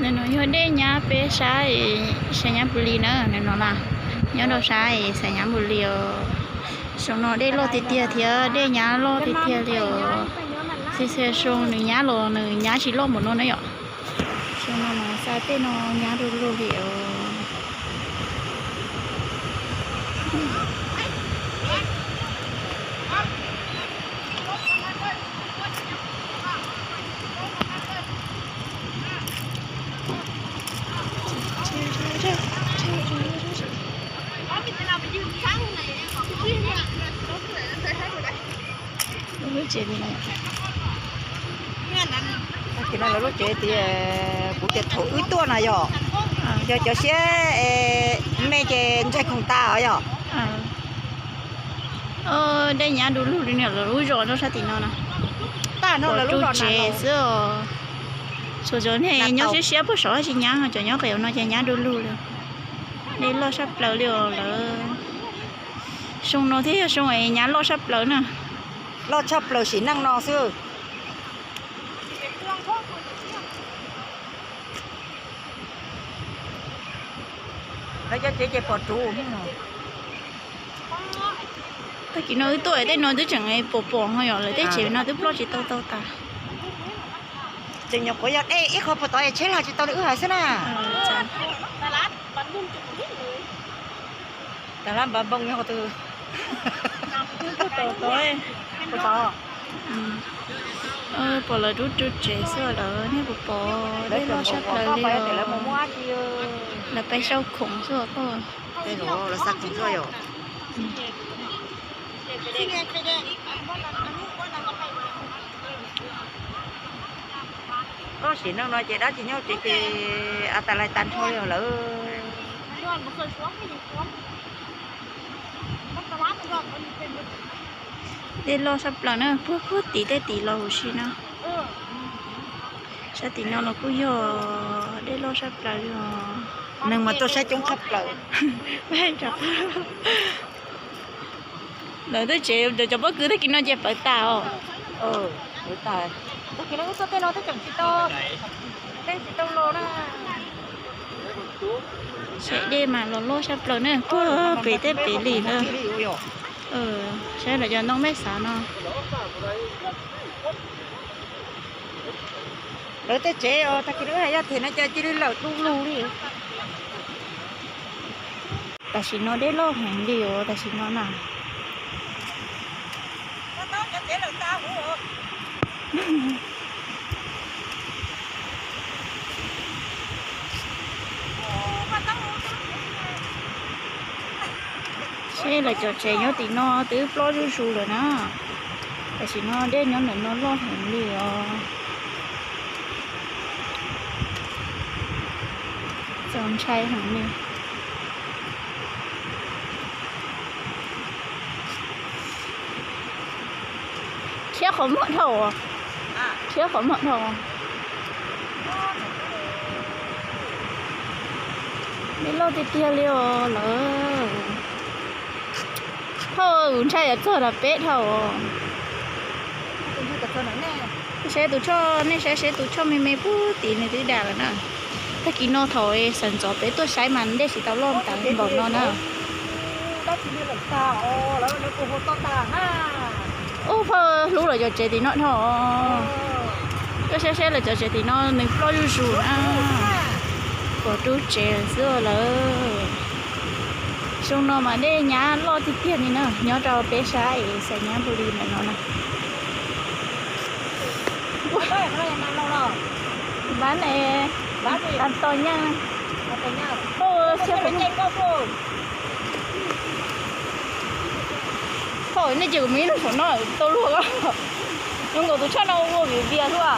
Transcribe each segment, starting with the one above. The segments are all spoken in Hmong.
Nws no yog dej nyab peb sab Xais Nyab Npus Lis na, nws no na, nyob rau sab Xais Nyab Npus Lis os. Xyoo no dej loj tiag tiag thiab dej nyab loj tiag tiag li os. Xi xia xyoo nws nyab los nws nyab tsis loj npaum no na yom. Xyoo no mas xa tej no nyab du lug li os. Lub tsev li no, lub tsev tias kuv tias thaum wb tuaj na yog, yog cov siab me ces ntsaig khoom tas os yog. Dej nyab du lug li no lawv lub zos nyob sab tim no na. Tag no lawv lub zos tsev xwb os. Txhua cov neeg nyob siab siab puag saud tsis nyab, cov nyob qev no ces nyab du lug li. Dej loj sab plaws li os lawv. Xyoo no thiab yog xyoo es nyab loj sab plaws na. Loj tshaj plaws sim neej no xwb. Lawv cov tsev ces pom ruv. Tag kis no wb tuaj tej no twb tseem pom pom ho yom, lawv tej tsev no twb ploj tsis tau tau tas. Tseem nyuam qhuav yog dej ib qho puag tod es tsheb los tsis tau li wb hais xwb na. Tas lab npav npoo nyob qhov twg? Pom lawv rub rub tsev xwb lawm, nej puas pom? Dej loj sab plaws li os. Lawv peb sau khoom xwb os. Lawv xa khoom xwb yom. Loj sim neej no ces dab tsi nyob tsev ces a tas lais tas nrho li lawm. Dej loj sab plaws na, puag puag tim tej tim los huv si na. Sab tim no los kuj yog dej loj sab plaws li os. Neeg mas tuaj saib coob tshaj plaws. Lawv twb tsev cov pob kws tag kis no ces pawv tas os. Tag kis no wb tuaj tej no twb tseem tsis tau, tej tsis tau los na. Saib dej mas los loj sab plaws na, puag pem tej pem li na. Saib lawv cov ntoo mej xav no. Lawv tej tsev os, tag kis no yog them no ces cia li lawm du lug li. Tam sim no dej loj heev li os, tam sim no na. Seb lawv cov tsev nyob tim no twb ploj zuj zus lawm na. Tam sim no dej nyob ntawm no loj heev li os. Txaus ntshai heev li. Khiab qhov muag dhau, khiab qhov muag dhau. Dej loj tiag tiag li os lawm. Thauj, kuv ntshai yuav txog rau peb dhau. Saib tus choj, nej saib seb tus choj me me puag tim nws twb dam lawm na. Tag kis no thaum sawv ntxov peb tuaj saib mas dej tsis tau loj tas npaum no na. Ub, phauj, hlub lawv cov tsev tim no dhau. Koj saib saib lawv cov tsev tim no nws ploj zuj zus na. Puas rub tsev xwb lawm. Xyoo no mas dej nyab loj tiag tiag li na, nyob rau peb sab es Xais Nyab Npus Lis ntawm no na. Npab ne, tas tos nyeej. Thaum nej ces kuv me lub saum no tau luag, zoo nkaus tus choj no ua vim vias xwb.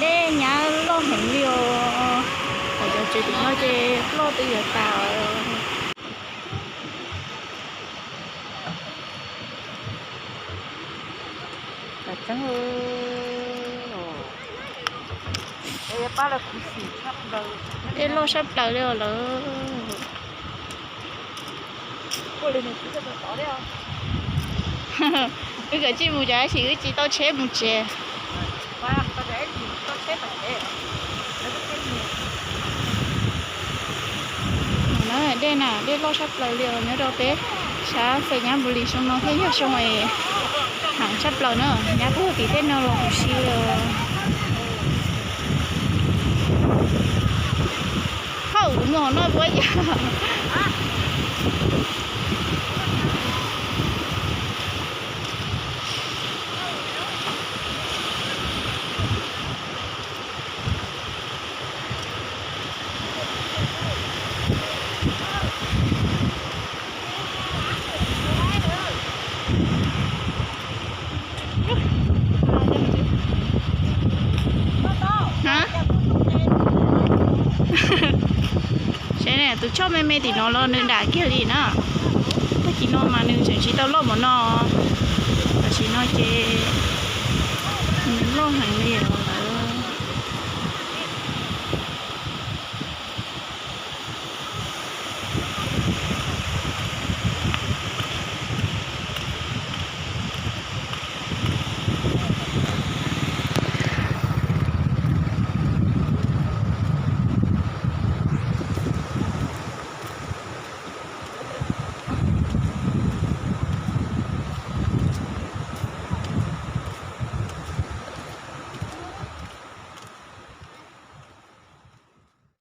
Dej nyab loj heev li os. Lawv cov tsev tim no ces ploj twb yuav tas. Dej loj sab plaws li os lawm. Wb kawm tsis mus cas tab sis wb tsis tau tsheb mus tsev. No dej na, dej loj tshaj plaws li os, nyob rau peb sab Xais Nyab Npus Lis xyoo no thiab yog xyoo heev tshaj plaws na, nyab puag tim tej no los huv si li. Hauj, kuv mus hauv no puas yog? Saib tus choj me me tim no los nws dam kiag li na. Tag kis no mas nws tseem tsis tau loj npaum no. Tam sim no ces nws loj heev li.